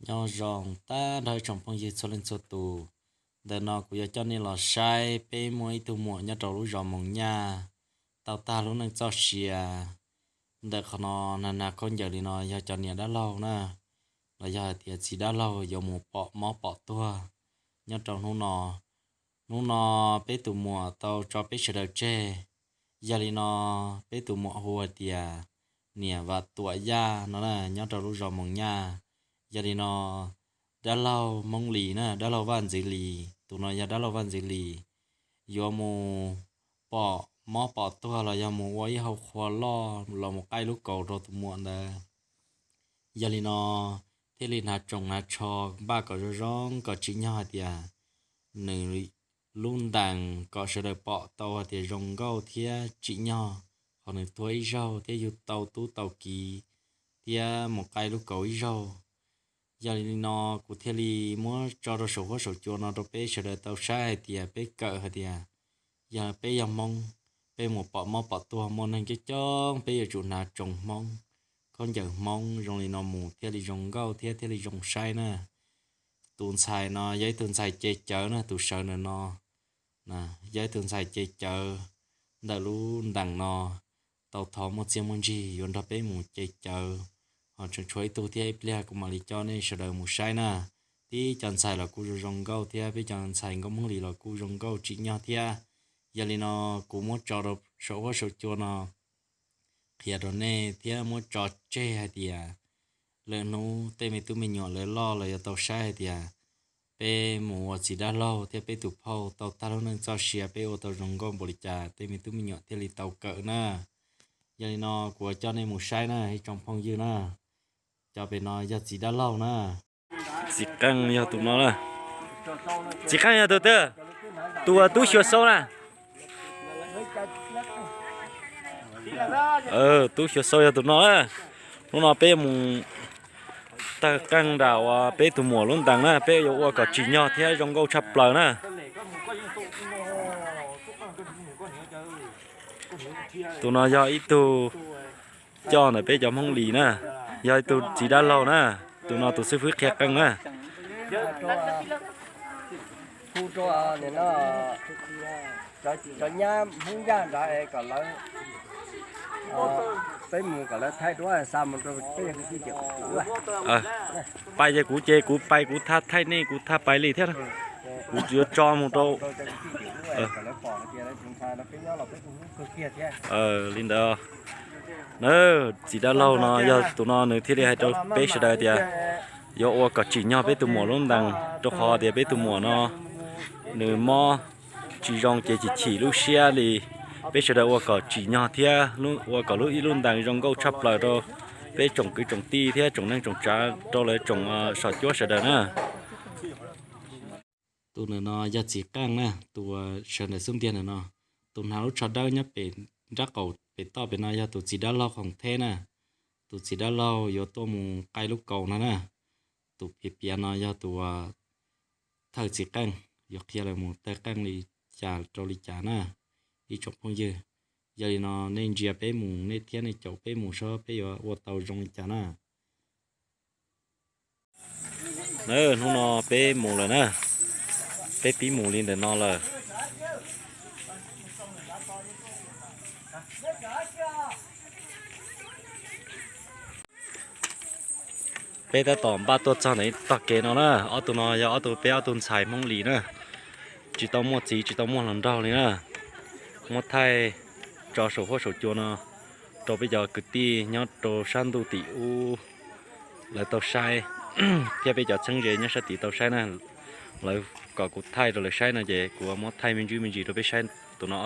Nyob zoo tag nrho ib tsoom phooj ywg txhua leej txhua tus. Ntawm no kuv yuav coj nej los saib peb muaj ib tug muam nyob rau lub zos Moos Nyaj tau tag lub neej txoj sia. Ntawm qhov no nag nag khaub ncaws li no yog cov niam dab laug na, los yog hais tias txiv dab laug yuav mus pom mob pom tuag nyob rau hnub no. Hnub no peb tus muam tau tso peb sawv daws tseg. Yog li no peb tus muam hu hais tias niam Vam Tuam Yaj no na, nyob rau lub zos Moos Nyaj. Yog li no dab laug Hmoob Lis na, dab laug Vaj Ntxwv Lis, tus no yog dab laug Vaj Ntxwv Lis, yuav mus pom mob pom tuag los yog mus ua ib hau qhua loj los mus qaij lub kaus rau tus muam ntawd. Yog li no thiaj li hnav tsoos hnav tsho npaj kom zoo zoo kom tsim nyog hais tias nws lub ntees kom sawv daws pom tau hais tias zoo nkauj thiab tsim nyog qhov nws tuag ib zaug thiab yug tau tub tau kiv thiab mus qaij lub kaus ib zaug. Yog li no kuv thiaj li muab tso rau saum huab saum cua no rau peb sawv daws tau saib hais tias peb kawm hais tias yog peb yog Hmoob, peb mus pom mob pom tuag muaj neeg coob coob peb yuav tsum hnav tsoos Hmoob, khaub ncaws Hmoob zoo li no mus thiaj li zoo nkauj thiab thiaj li zoo saib na. Tus ntxhais no yog ib tug ntxhais ce cawv na, tus sawv ntawm no yog ib tug ntxhais ce cawv ntawm lub ntees no, tau thov muaj txiaj muaj ntsig yuav nrog peb mus ce cawv, ho tseem tshuav ib tug thiab ib pliag kuv mam li coj nej sawv daws mus saib na. Tib cov ntxhais los kuj zoo zoo nkauj thiab peb cov ntxhais nkauj Hmoob Lis los kuj zoo nkauj tsim nyog thiab. Yog li no kuv muab tso rau saum huab saum cua no qhia rau nej thiab muab tso tseg hais tias lwm hnub tej me tub me nyuam lawv loj los yuav tau saib hais tias peb mus ua txiv dab laug thiab peb tus phauj tau tag lub neej txoj sia peb ua tau zoo nkauj npaum li cas tej me tub me nyuam thiaj li tau kawm na. Yog li no kuv coj nej mus saib na ib tsoom phooj ywg na. Cov pem no yog txiv dab laug na. Txiv qeej yog tus no na. Txiv qeej yog tus twg? Tus tub xyuas xau na. Tub xyuas xau yog tus no na. Hnub no peb mus tawg qeej nram uas peb tus muam lub ntees na, peb yuav ua kom tsim nyog thiab zoo nkauj tshaj plaws na. Tus no yog ib tug coj ntawm peb cov Hmoob Lis na, yog ib tug txiv dab laug na. Tus no tus xib fwb qhia qeej na. Hu rau cov nyab Hmoob Yaj nrad kom lawv, peb mus kom lawv thaij duab xa mus rau peb cov kwv tij ces kuv, pais ces kuv ces kuv pais kuv thaj thaij nej kuv thaj pais li thiab. Kuv yuav tso mus rau, li ntawd. Na, txiv dab laug no yog tus no nws thiaj li hais rau peb sawv daws tias yuav ua kom tsim nyog peb tus muam lub ntees, rau qhov tias peb tus muam no nws mob tsis zoo ces chim chim lub siab li. Peb sawv daws ua kom tsim nyog thiab ua kom lub ib lub ntees zoo nkauj tshaj plaws rau peb tsoom kwv tsoom tij thiab tsoom neej tsoom tsav rau lawv tsoom saum cuab sawv daws na. Tus ntawm no yog txiv qeej na, tus uas sawv ntawm xub ntiag ntawm no. Tus hnav lub tsho dawb nyob pem nrab qaum pem toj pem no yog tus txiv dab laug Khoom Theb na. Tus txiv dab laug yuav tuaj mus qaij lub kaus no na. Tus piav piav no yog tus uas thawj txiv qeej, yuav qhia lawv mus tawg qeej li cas rau li cas na ib tsoom phooj ywg. Yog li no nej ntsia peb mus, nej thiab nej caum peb mus saib peb yuav ua tau zoo li cas na. Na, hnub no peb mus lawm na, peb pib mus li ntawm no lawm. Peb tab tom npaj tuaj txog ntawm ib tog kev no na. Ob tug no yog ob tug, peb ob tug ntxhais Hmoob Lis na, tsis tau muaj txiv tsis tau muaj hluas nraug li na. Muab thaij tso saum huab saum cua no rau peb cov kwv tij nyob rau sab ntuj tim ub lawv tau saib, thiab peb cov txheeb ze nyob sab tid tau saib na. Lawv kom kuv thaij rau lawv saib no ces kuv muab thaij me ntsis me ntsis rau peb saib. Tus no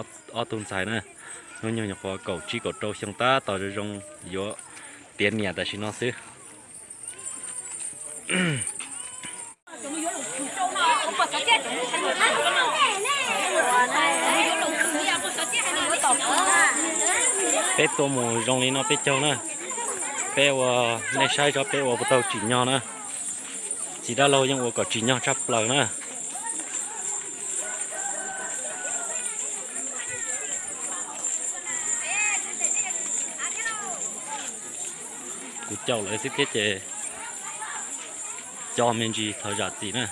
ob tug ntxhais na, hnub nyoog nyuam qhuav kaum tsib kaum rau xyoo tab tom zoo zoo yuav tiav niam tam sim no xwb. Peb tuaj mus zoo li no peb caug na, peb ua, nej saib tso peb ua puas tau tsim nyog na. Txiv dab laug yeej ua kom tsim nyog tshaj plaws na. Kuv caum lawv xwb thiab ces co me ntsis thaum zam txim na.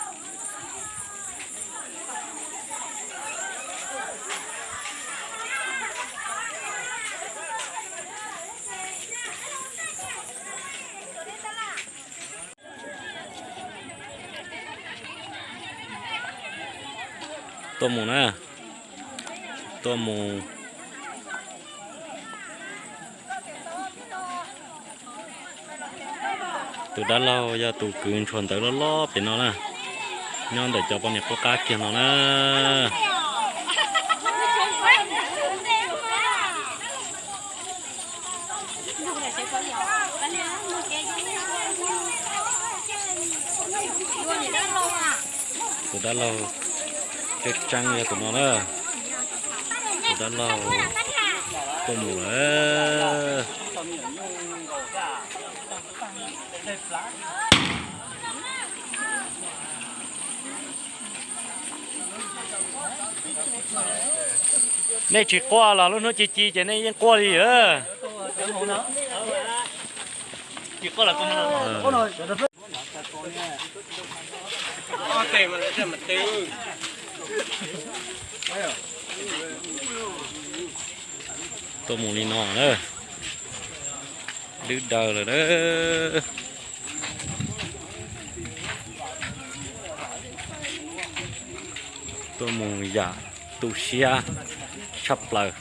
Tuaj mus na, tuaj mus. Tus dab laug yog tus kwv ntshua ntawv loj loj pem no na, nyob ntawm cov poj niam qub qab kiag no na. Tus dab laug tseeb tseeb yog tus no na. Tus dab laug tuaj mus lawm. Nej tsis quaj los lub hnub ci ci ces nej yeej quaj li lawm. Tuaj mus li no na, lwb daws lawm na. Tuaj mus yam tu siab tshaj plaws.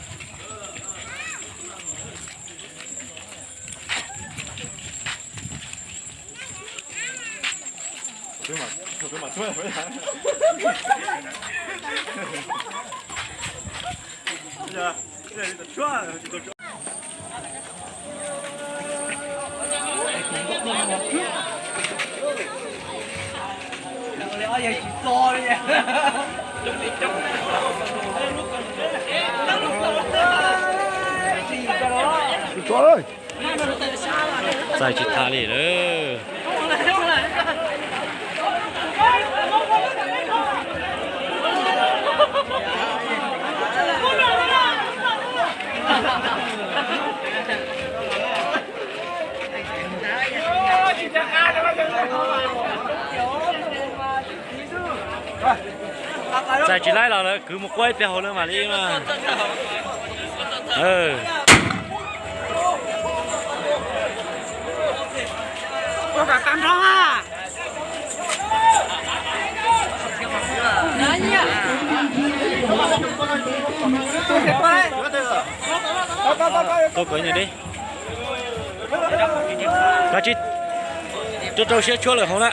Txais tsis tau li lawm. Txais tsis laib los lawv kwv mus quaj ib pliag hauv lawv mam li mas. Tuaj kov nyuag dib. Kav tsij rau rau siab tshuab lawm hauv na.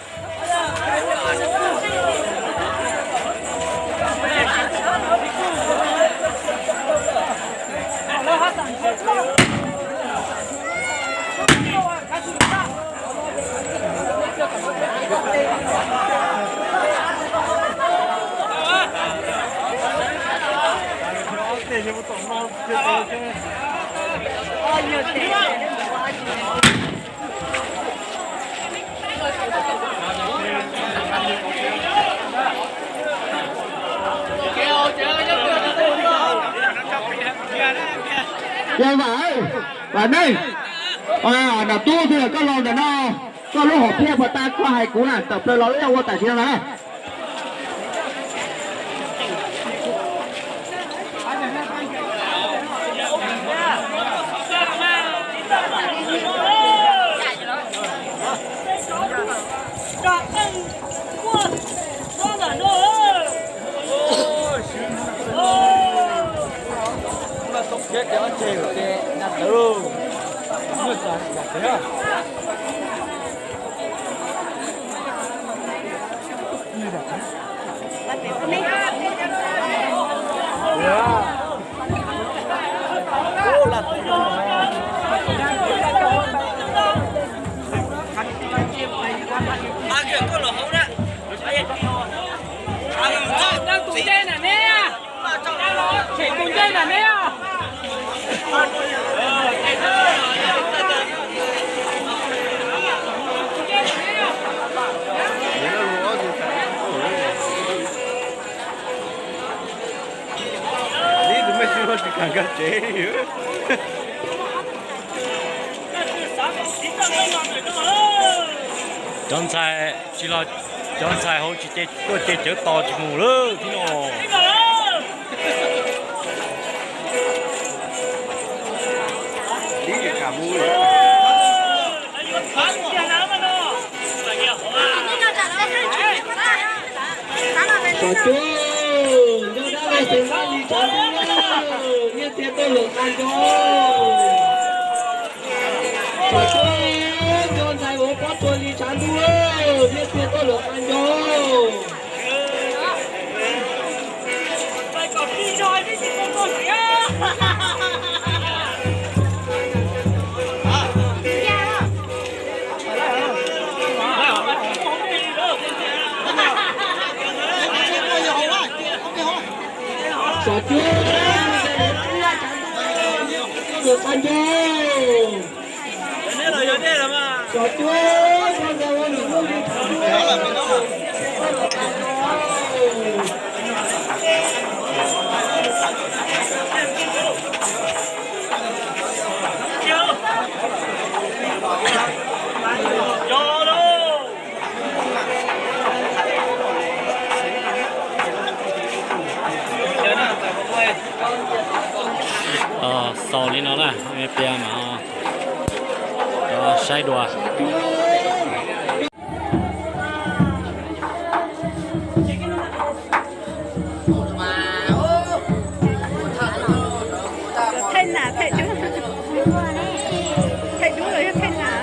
Yog vam, vam meej, nom tub thiab koj los ntawm no, koj lub hom phiaj puas tag koj hais kuv na, tawm plaws los lub yog ua tam sim no na. Ib tug mej xwb tsis kam nkag tsev li. Cov ntxhais tsis los, cov ntxhais hauv tsis tuaj ces cawv tos tsis mus lawm thiab no. Cov cuab, nco dab laug Xeem Nab li tshav ntuj, nyiaj txiag tuaj lawm qab nco. Cov cuab, nco ntxhais hauv pob tsuas li tshav ntuj, nyiaj txiag tuaj lawm qab nco. Cov cuab, nco ntxhais hauv pob tsuas li tshav ntuj, nyiaj txiag tuaj lawm qab nco. Cov cuab, nco ntxhais hauv lwm lub li tshav ntuj, nyiaj txiag tuaj lawm qab nco. Xaus li no na, piav mas saib dua. Thaij nam thaij dub, thaij dub los yog thaij nam.